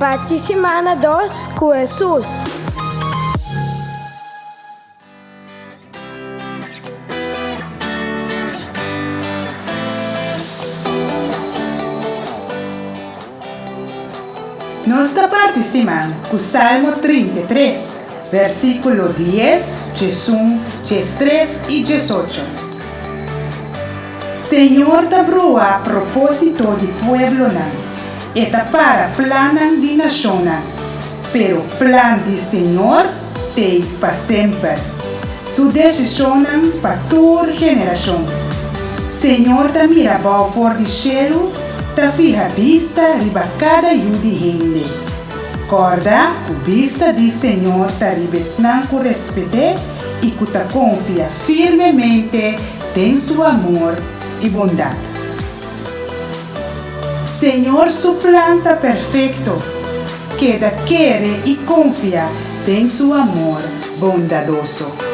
Parti simana dos ku Hesus. Nos ta parti siman ku Salmo 33, versíkulo 10, 11, 13 i 18. Señor ta bruha propósito di pueblonan, E ta para plannan di nashonnan, pero plan di Señor t'ei pa semper, Su desishonnan pa tur generashon. Señor ta mira bou for di shelu, ta fiha bista riba kada yu di hende. Kòrda ku bista di Señor ta riba esnan ku respet'é i ku ta konfia firmemente den su amor i bondat. Señor su plan ta perfecto, keda kere i confia den su amor bondadoso.